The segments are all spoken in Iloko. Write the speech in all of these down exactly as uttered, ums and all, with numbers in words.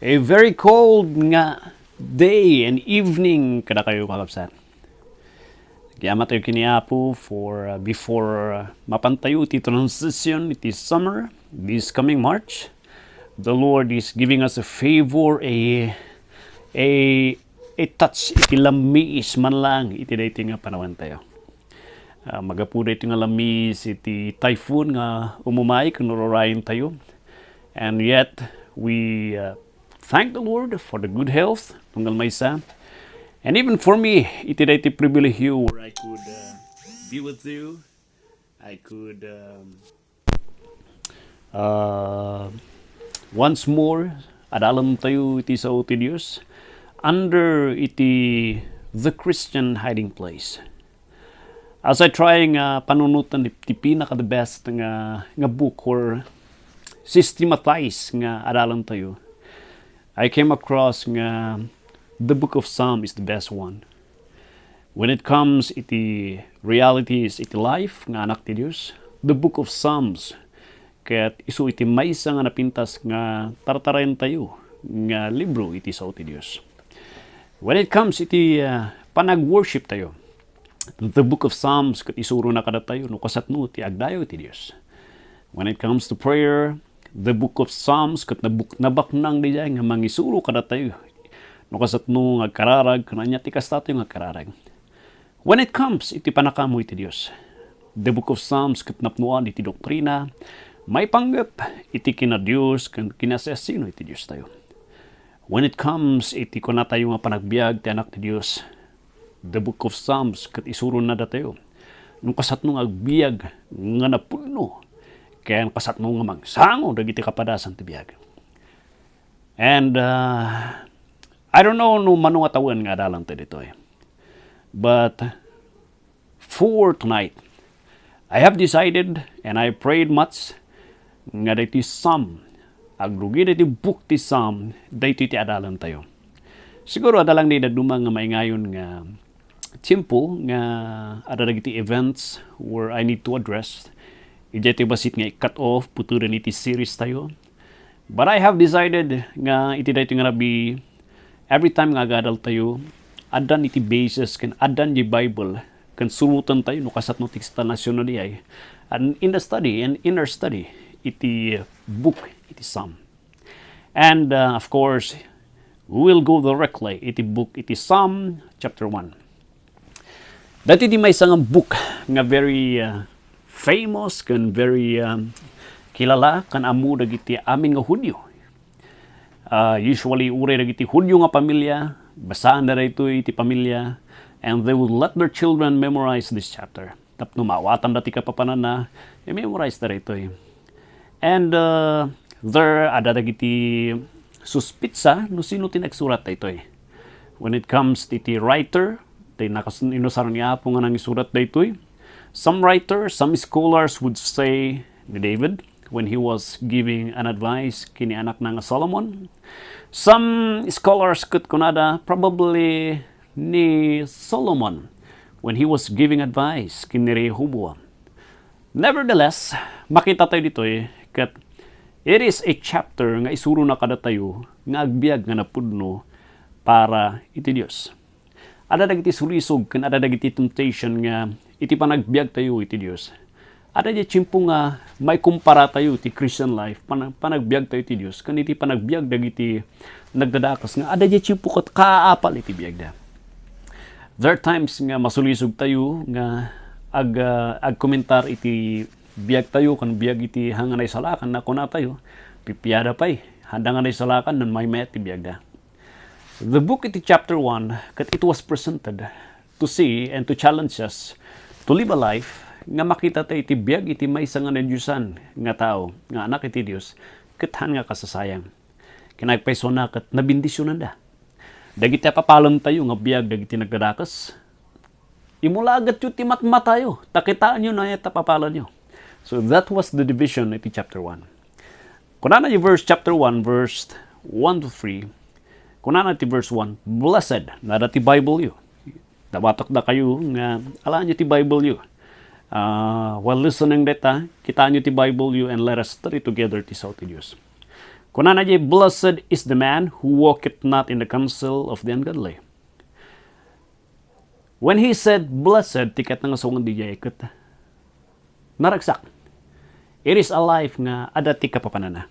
A very cold nga day and evening kadakayo, kakabsat. Agyamattayo ken ni Apo for, uh, before, uh, mapantayo iti transition iti summer this coming March. The Lord is giving us a favor, a, a, a touch iti lammiis man lang iti daytoy nga panawentayo. Ah, magapu daytoy nga lammiis iti typhoon nga umumay ken ururayentayo. And yet, we, uh, thank the Lord for the good health, tunggal maysa. And even for me, iti daytoy pribilehiyo where I could, uh, be with you, I could, um, uh, once more, adalentayo iti sao ti Dios under iti the Christian hiding place. As I try nga panunoten ti pinaka the best nga, nga book or systematize nga adalentayo, I came across nga the book of Psalm is the best one. When it comes iti realities iti life nga anak ti Dios, the book of Psalms ket isu iti maysa nga napintas nga tartarentayo nga libro iti sao ti Dios. When it comes iti, uh, panag-worship tayo, the book of Psalms ket isurona kadatayo no kasatno ti agdayaw iti Dios. When it comes to prayer, the book of Psalms ket nabuk-, nabaknang diay nga mangisuro kadatayo no kasatno nga agkararag ken ania ti kastatoy nga agkararag. When it comes iti panakamu iti Dios, the book of Psalms ket napnoan iti doktrina, maipanggep iti kina-Dios ken kinasiasino iti Diostayo. When it comes iti kunatayo nga panagbiag ti Anak ti Dios, the book of Psalms ket isurona datayo no kasatno nga agbiag nga napudno ken kasatno nga mangsango dagiti kapadasan ti biag. And, uh, I don't know no mano nga tawen nga adalanta ditoy. But for tonight, I have decided and I prayed much nga daytoy Psalm, agrugi daytoy book ti Psalm, daytoy ti adalantayo. Siguro adda lang ni dadduma nga maingayon nga tiempo nga adda dagiti events where I need to address. Idiay ti bassit nga i-cut off, putelen iti series tayo. But I have decided nga iti daytoy nga rabii, every time nga agadal tayo, addan iti basis ken addan di Bible ken suroten tayo no kasatno ti eksplanasyon na diay. And in the study, and in our study, iti book, iti Psalm. And, uh, of course, we will go directly iti book, iti Psalm chapter one. Dati di maysa nga book nga very, uh, famous ken very, um, kilala ken ammo dagiti amin nga Hudio. Uh, usually, uray dagiti Hudio nga pamilya, basaanda daytoy iti pamilya, and they would let their children memorize this chapter. Tapno maawatanda ti kapapananna, i-memorize da daytoy. And, uh, there, adda dagiti suspitsa no sino ti nagsurat daytoy. When it comes ti, ti writer, ti nakas-, inusar ni Apo nga nangisurat daytoy. Some writers, some scholars would say ni David when he was giving an advice ken ni anakna nga Solomon. Some scholars ket kunada probably ni Solomon when he was giving advice ken ni Rehoboam. Nevertheless, makita tayo ditoy ket it is a chapter nga isurona kadatayo nga agbiag nga napudno para iti Dios. Adda dagiti sulisog ken adda dagiti temptation nga iti panagbiag tayo iti Dios. Adda diay tiempo nga maikumpara tayo ti Christian life, pana-, panagbiag tayo ti Dios, ken iti panagbiag dagiti nagdadakes nga adda diay tiempo ket kaapal iti biagda. There are times nga masulisog tayo nga ag-, ah, agkomentar iti biag tayo ken biag iti hangan naisalakan na kuna tayo, pipiada pay, haanda nga naisalakan no maymayat ti biagda. The book iti chapter one, ket it was presented to see and to challenge us to live a life nga makita tayo iti biag iti maysa nga nadiosan nga tao, nga anak iti Dios, ket haan nga kasasayang. Ken agpaysuana ket nabendisionanda. Dagiti apapalentayo nga biag dagiti nagdadakes, imulagetyo ti matmatayo, ta kitaenyo no ania ti apapalenyo. So that was the division iti chapter one. Kunana iti verse, chapter one, verse one to three. Kunana iti verse one, "Blessed," no adda ti Bible-yo. Dawatek dakayo nga alaenyo ti Bible-yo. Ah, while listening dita, kitaenyo ti Bible-yo and let us study together ti sao ti Dios. Kunana diay, "Blessed is the man who walketh not in the counsel of the ungodly." When he said, "Blessed," ti ket nangasungan diay ket naragsak. It is a life nga adda ti kapapanana.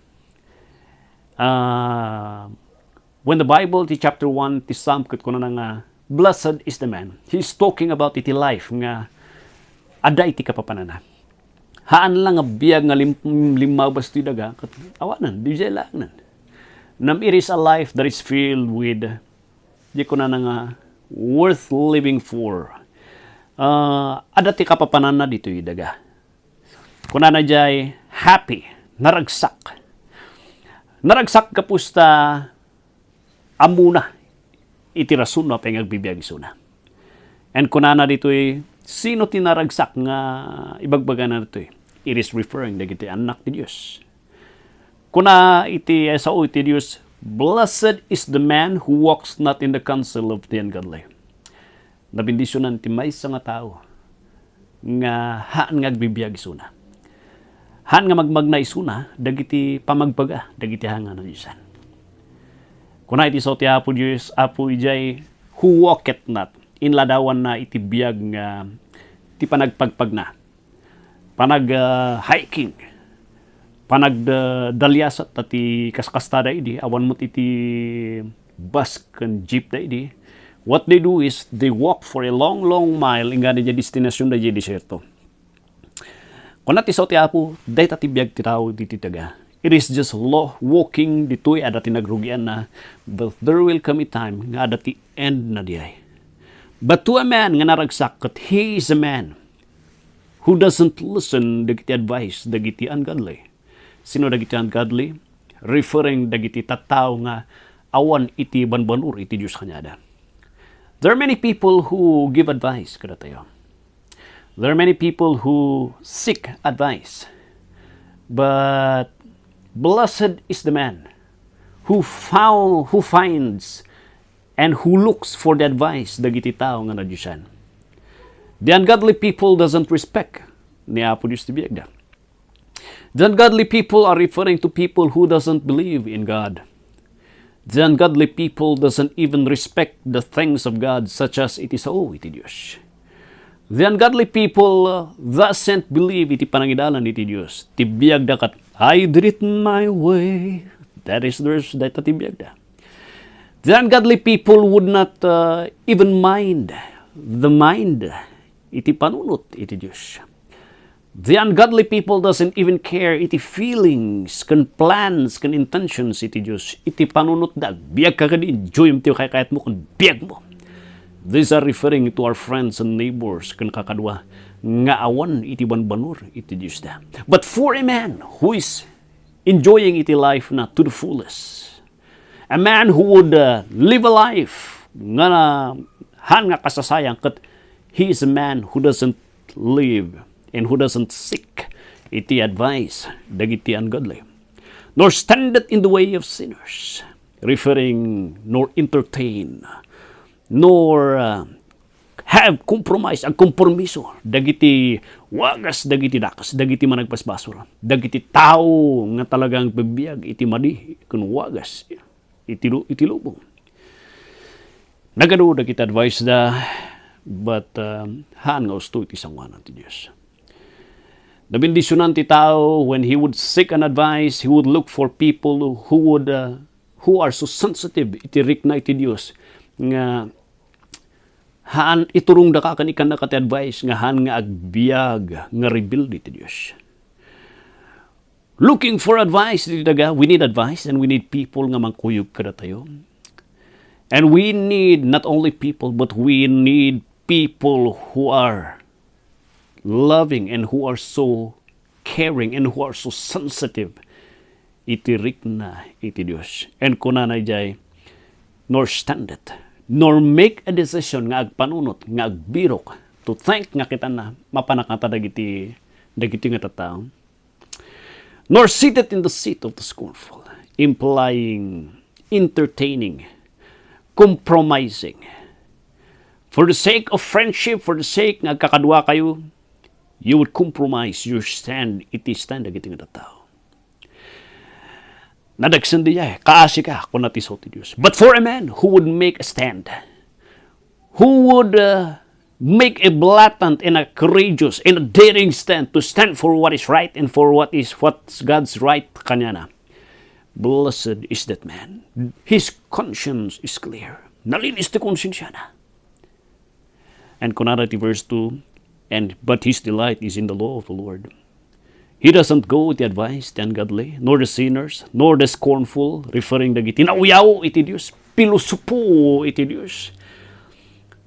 Ah, when the Bible, ti chapter one, ti Psalm, ket kunana nga, "Blessed is the man." He's talking about iti life nga adda iti kapapanana. Haan la nga biag nga lim-, limmabas ti daga, ket awanen, diay laengen. Ngem it is a life that is filled with, di kunana nga, worth living for. Ah, adda ti kapapananna ditoy daga. Kunana diay, happy, naragsak. Naragsak gapu ta ammona iti rason no apay nga agbibiag isuna. And kunana ditoy, sino ti naragsak nga ibagbagana ditoy? It is referring dagiti annak ti Dios. Kuna iti sao iti Dios, "Blessed is the man who walks not in the counsel of the ungodly." Nabendisionan ti maysa nga tao nga haan nga agbibiag isuna. Haan nga magmagna isuna dagiti pamagbaga dagiti haan nga nadiosan. Kuna iti sao ti Apo Dios, Apo, idiay, "Who walketh not." Inladawanna iti biag nga ti panagpagpagna. Panag, ah, hiking, panagda-, daliasat ta ti kaskastada idi, awan met iti bus ken jeep da idi. What they do is they walk for a long, long mile, inggana diay destinasionda diay desierto. Kuna ti sao ti Apo, dayta ti biag ti tao ditoy daga. It is just lo-, walking ditoy, adda ti nagrugianna, but there will come a time nga adda ti end na diay. But to a man nga naragsak, ket he is a man who doesn't listen dagiti advice dagiti ungodly. Sino dagiti ungodly? Referring dagiti tattao nga awan iti banbanur iti Dios kaniada. There are many people who give advice kadatayo. There are many people who seek advice. But blessed is the man who found, who finds and who looks for the advice dagiti tao nga nadiosan. The ungodly people doesn't respect ni Apo Dios ti biagda. The ungodly people are referring to people who doesn't believe in God. The ungodly people doesn't even respect the things of God, such as iti sao iti Dios. The ungodly people, uh, doesn't believe iti panangidalan iti Dios. Ti biagda ket, "I did it my way." That is their, dayta ti biagda. The ungodly people would not, uh, even mind the mind iti panunot iti Dios. The ungodly people doesn't even care iti feelings, ken plans, ken intentions iti Dios. Iti panunotda, agbiagka kadi, enjoyem ti kaykayatmo ken biagmo. These are referring to our friends and neighbors, ken kakadua, nga awan iti banbanur iti Diosda. But for a man who is enjoying iti life na to the fullest, a man who would, uh, live a life nga na-, haan nga kasasayang, ket he is a man who doesn't live and who doesn't seek iti advice dagiti ungodly, nor standeth in the way of sinners, referring, nor entertain, nor, uh, have compromise, agkompromiso dagiti wagas, dagiti dakes, dagiti managbasbasol, dagiti tao nga talagang agbibiag iti madi ken wagas iti lu-, iti lubong. Nagadu dagiti advice da, but, um, haan nga usto iti sangoanan ti Dios. Nabendisionan ti tao when he would seek an advice, he would look for people who would, uh, who are so sensitive iti rikna iti Dios nga haan, iturongdaka ken ikkannaka ti advice nga haan nga agbiag nga rebuild iti Dios. Looking for advice iti daga, we need advice and we need people nga mangkuyog kadatayo. And we need not only people, but we need people who are loving and who are so caring and who are so sensitive iti rikna iti Dios. And kunana idiay, "Nor standeth, nor make a decision nga agpanunot, nga agbirok, to think nga kitana mapanakata dagiti, dagiti nga tattao. Nor sitteth in the seat of the scornful," implying entertaining, compromising. For the sake of friendship, for the sake nga agkakadua kayo, you would compromise your stand, iti stand dagiti nga tattao. Nadagsen diay, kaasika, kuna ti sao ti Dios. But for a man who would make a stand, who would, uh, make a blatant and a courageous and a daring stand to stand for what is right and for what is, what's God's right, kaniana, blessed is that man. His conscience is clear. Nalinis ti konsensiana. And kunana ti verse two, "And but his delight is in the law of the Lord." He doesn't go with the advice, the ungodly, nor the sinners, nor the scornful, referring dagiti nauyaw iti Dios, pilosopo iti Dios.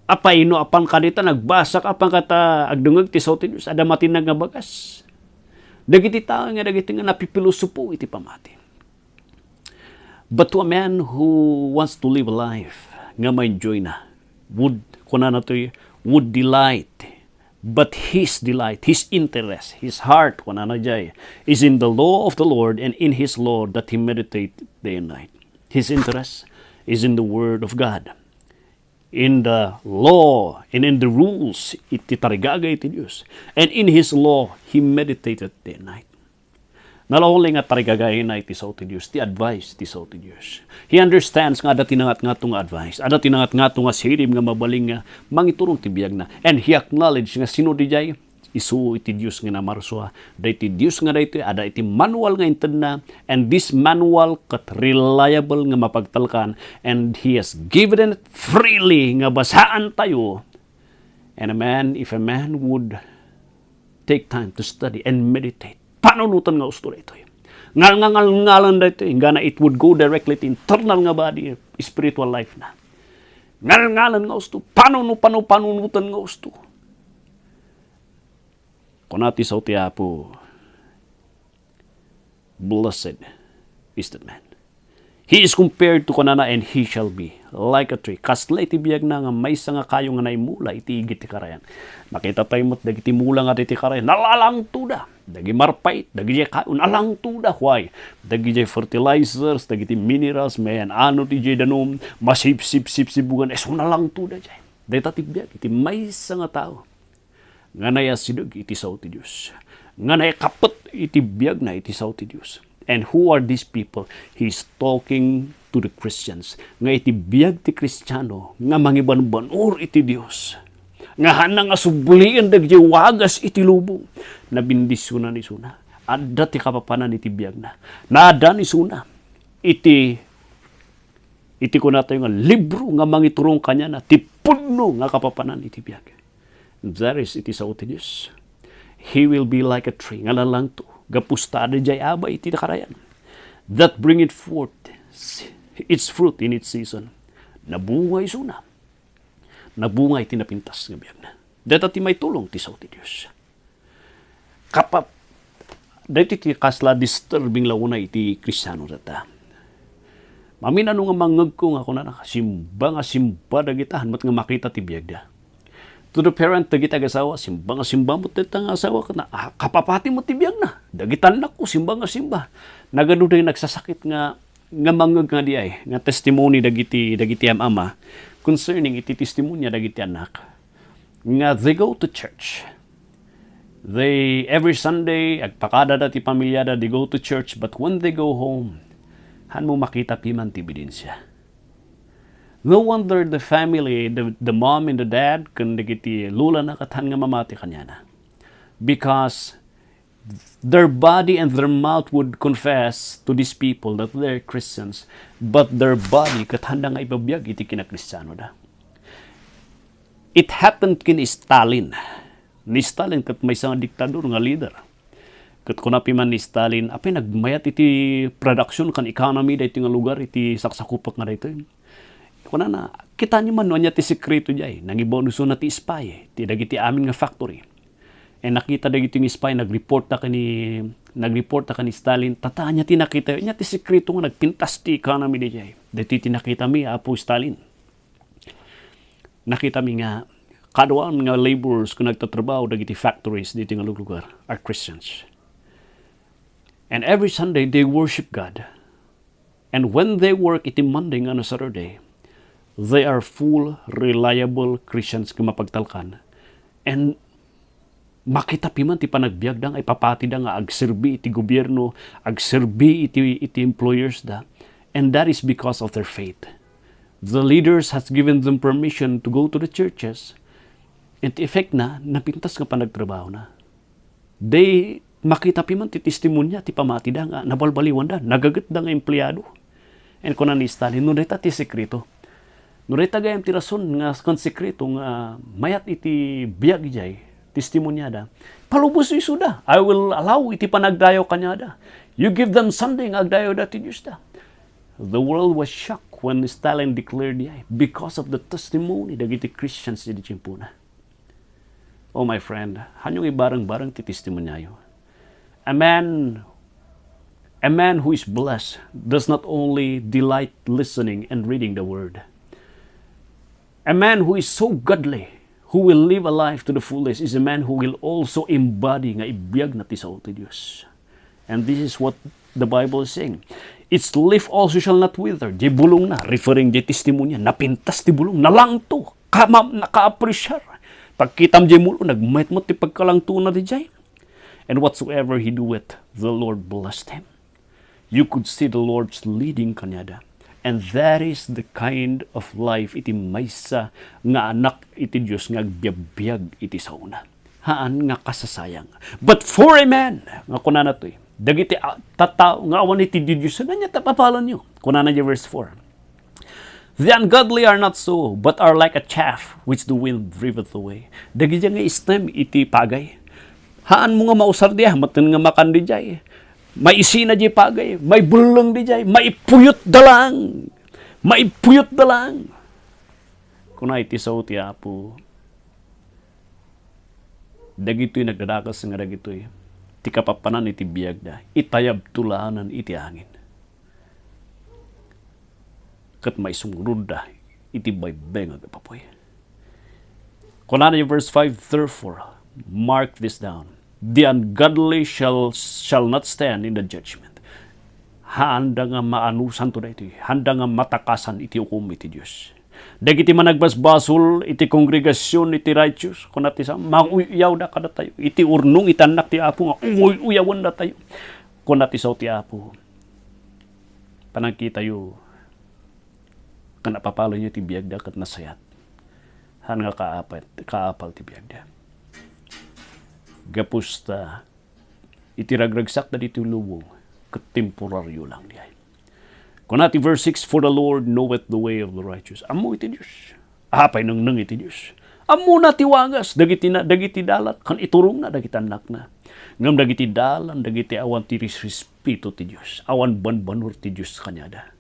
Apay no apan kadita, nagbasa ka, apan kata agdengngeg ti sao ti Dios, adda matinag nga bagas. Dagiti tao nga dagiti nga napipilosopo iti pamati. But to a man who wants to live a life nga ma-enjoy na, would, kunana toy, would delight. But his delight, his interest, his heart, kunana jay, is in the law of the Lord, and in his law that he meditate day and night. His interest is in the word of God, in the law, and in the rules, iti tarigaga iti Dios. And in his law, he meditated day and night. Not only nga tarigagayna iti sao ti Dios, ti advice ti sao ti Dios. He understands nga adda ti nangatngato nga advice, adda ti nangatngato nga sirib nga mabalin nga mangiturong ti biagna. And he acknowledge nga sino dijay, isu iti Dios nga namarsua. Daytoy Dios nga daytoy, adda iti manual nga intedna, and this manual ket reliable nga mapagtalkan, and he has given it freely nga basaan tayo. And a man, if a man would take time to study and meditate, panunoten nga usto daytoy. Ngal-, ngal-, ngalngalan daytoy, inggana it would go directly to internal nga body, spiritual life na. Ngalngalan nga usto, panuno, panu-, panunoten nga usto. Kuna ti sao ti Apo, "Blessed is that man." He is compared to, kunana, "And he shall be like a tree." Kasla iti biagna nga maysa nga kayo nga naimula iti igid ti karayan. Makita tayo met dagiti mula nga diti karayan, nalalangtoda. Dagi marpait, dagiti kayo, nalangtoda. Why? Dagiti fertilizers, dagiti minerals, mayan-ano ti danum, masipsip-sipsibugan, isu nalangtoda jay. Dayta ti biag iti maysa nga tao nga naiasideg iti sao ti Dios, nga naikapet iti biagna iti sao ti Dios. And who are these people? He's talking to the Christians, nga iti biag ti Kristiano nga mangibanbanur iti Dios, nga haanna nga sublien dagiti wagas iti lubong, nabendisionan isuna. Adda ti kapapanan iti biagna. Naadan isuna iti, iti kunatayo nga libro nga mangiturong kaniana ti pudno nga kapapanan iti biag. That is, iti sao ti Dios. He will be like a tree nga nalangto, gapu ta adda jay abay iti karayan, that bring it forth its fruit in its season. Nabunga isuna. Nabunga iti napintas nga biagna. Dayta ti maitulong ti sao ti Dios. Kapap-, daytoy ti kasla disturbing la unay iti Kristiano dayta. Maminano nga mangngegko nga kunana, simba nga simba dagita, met nga makita ti biagda. To the parent, dagiti agasawa, simba nga simba met dayta nga asawa, ket na-, ah, kapapati met ti biagna. Dagiti annakko, simba nga simba. Nagadu day nagsasakit nga, nga mangngeg nga diay, nga testimony dagiti, dagiti am-ama concerning iti testimonya dagiti annak. Nga they go to church. They, every Sunday, agpakadada ti pamilyada, they go to church, but when they go home, haanmo makita piman ti ebidensya. No wonder the family, the, the mom and the dad, ken dagiti lolana ket haan nga mamati kaniana. Because their body and their mouth would confess to these people that they're Christians, but their body ket haanda nga ibabiag iti kinakristianoda. It happened ken Stalin. Ni Stalin ket maysa nga diktador nga leader. Ket kuna piman ni Stalin, apay nagmayat iti production ken economy daytoy nga lugar iti saksakupek nga daytoy. Kunana, kitaenyo man no ania ti sekreto jay. Nangibaon isuna ti spy ti dagiti amin nga factory. E nakita dagiti nga spy, nagreportta ken ni, nagreportta ken ni Stalin, "Tata, ania ti nakita? Ania ti sekreto nga nagpintas ti economy dayjay?" "Daytoy ti nakitami, Apo Stalin." Nakitami nga kaduaan nga laborers ken nagtatrabaho dagiti factories ditoy nga luglugar are Christians. And every Sunday, they worship God. And when they work iti Monday nga no Saturday, they are full, reliable Christians nga mapagtalkan. And makitapi man ti panagbiagda nga ipapatida nga agserbi iti gobierno, agserbi iti, iti employers da. And that is because of their faith. The leaders has given them permission to go to the churches, and ti effect na, napintas nga panagtrabaho na. They makitapi man ti testimonya ti pamatida nga nabalbaliwanda, nagagetda nga empleado. And kuna ni Stalin, no dayta ti sekreto. No dayta gayam ti rason nga kan sekreto nga mayat iti biag ijay, testimonyada. Paluboso isuda. I will allow iti panagdayaw kaniada. You give them Sunday nga agdayawda ti Diosda. The world was shocked when Stalin declared ijay because of the testimony dagiti Christians iti tiempona. Oh, my friend, hanyo nga ibarang-barang ti testimonyayo. A man, a man who is blessed does not only delight listening and reading the word. A man who is so godly, who will live a life to the fullest, is a man who will also embody nga ibiag na ti sao ti Dios. And this is what the Bible is saying. Its leaf also shall not wither. Di bulong na, referring di testimonya, napintas ti bulong, nalangto, kama-, nakaapresiar. Pagkitam di mulo, nagmayat met ti pagkalangtona di jay. And whatsoever he doeth, the Lord blessed him. You could see the Lord's leading kaniada. And that is the kind of life iti maysa nga anak iti Dios nga agbiagbiag iti saona. Haan nga kasasayang. But for a man, nga kunana toy, dagiti a-, tattao nga awan iti didiosan, ania ti papalanyo? Kunana di verse four. The ungodly are not so, but are like a chaff which the wind driveth away. Dagiti nga istem iti pagay. Haan mo nga mausar diay, maten nga makan diay. Maisina diay pagay, maibelleng diay, maipuyot da lang. Maipuyot da lang. Kuna iti sao ti Apo, dagitoy nagdadakas nga dagitoy, ti kapapanan iti biagda, itayabto laengen iti angin. Ket maisungrudda iti baybengag a papuy. Kunana iti verse five, "Therefore, mark this down. The ungodly shall, shall not stand in the judgment." Haanda nga maanusanto daytoy. Haanda nga matakasan iti ukom iti Dios. Dagiti managbasbasol iti kongregasion iti righteous, kuna ti sa-, manguy-uyawda kadatayo. Iti urnong iti annak ti Apo nga uy-uyawendatayo. Kuna ti sao ti Apo. Panagkitayo, ken napapalanyo ti biagda ket nasayat. Haan nga kaapal, kaapal ti biagda. Gapusta, iti ragragsakda ditoy lubong, ket temporario lang diay. Kuna ti verse six, "For the Lord knoweth the way of the righteous." Ammo iti Dios. Apay nengneng iti Dios. Ammona ti wagas, dagiti na, dagiti dalan, ken iturongna dagiti annakna. Ngem dagiti dalan, dagiti awan ti ris-, respeto ti Dios, awan banbanor ti Dios kaniada.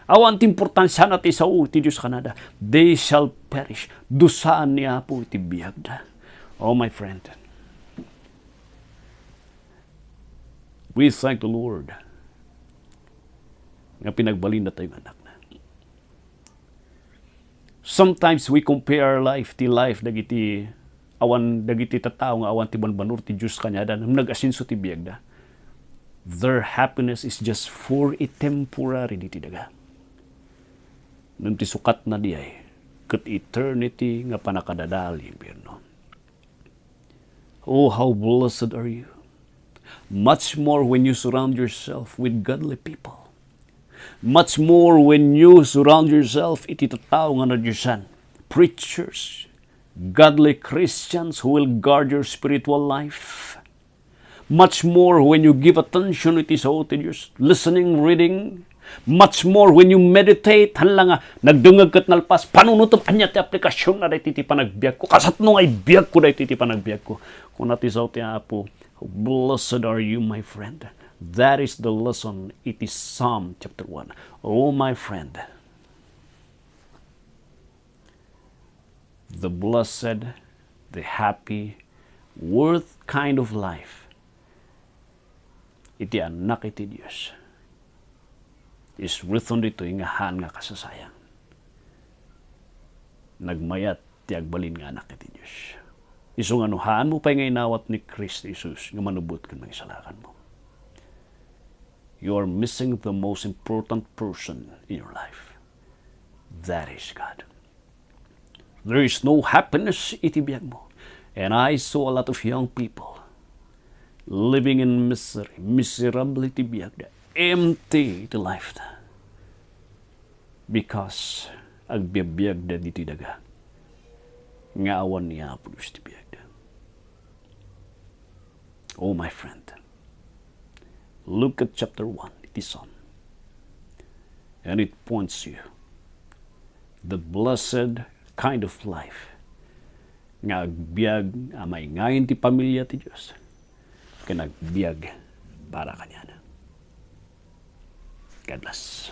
Awan ti importansiana ti sao ti Dios kaniada. They shall perish. Dusaan ni Apo iti biagda. Oh, my friend. We thank the Lord nga pinagbalinnatayo nga annakna. Sometimes we compare our life, ti life dagiti awan, dagiti tattao nga awan ti banbanor ti Dios kaniada, ngem nag-asenso ti biagda. Their happiness is just for a temporary diti daga. Ngem ti sukatna diay, ket eternity nga pannakadadael iti impierno. Oh, how blessed are you! Much more when you surround yourself with godly people. Much more when you surround yourself iti tattao nga nadiosan. Preachers, godly Christians who will guard your spiritual life. Much more when you give attention iti sao ti Dios, listening, reading. Much more when you meditate, haan la nga nagdengngeg ket nalpas, panunotem, ania ti aplikasionna daytoy ti panagbiagko? Kasano nga ibiagko daytoy ti panagbiagko? Kuna ti sao ti Apo, "Blessed are you, my friend." That is the lesson iti Psalm chapter one. Oh, my friend, the blessed, the happy, worth kind of life iti annak iti Dios is written ditoy nga haan nga kasasayang. Nagmayat ti agbalin nga anak iti Dios. Isu nga no haanmo pay nga inawat ni Cristo Jesus nga manubbot ken mangisalakanmo, you are missing the most important person in your life. That is God. There is no happiness iti biagmo. And I saw a lot of young people living in misery, miserable ti biagda, empty ti lifeda. Because agbiagbiagda ditoy daga nga awan ni Apo Dios ti biagda. Oh, my friend, look at chapter one, it is on. And it points you the blessed kind of life nga agbiag a maingayen ti pamilia ti Dios ken agbiag para kaniana. God bless.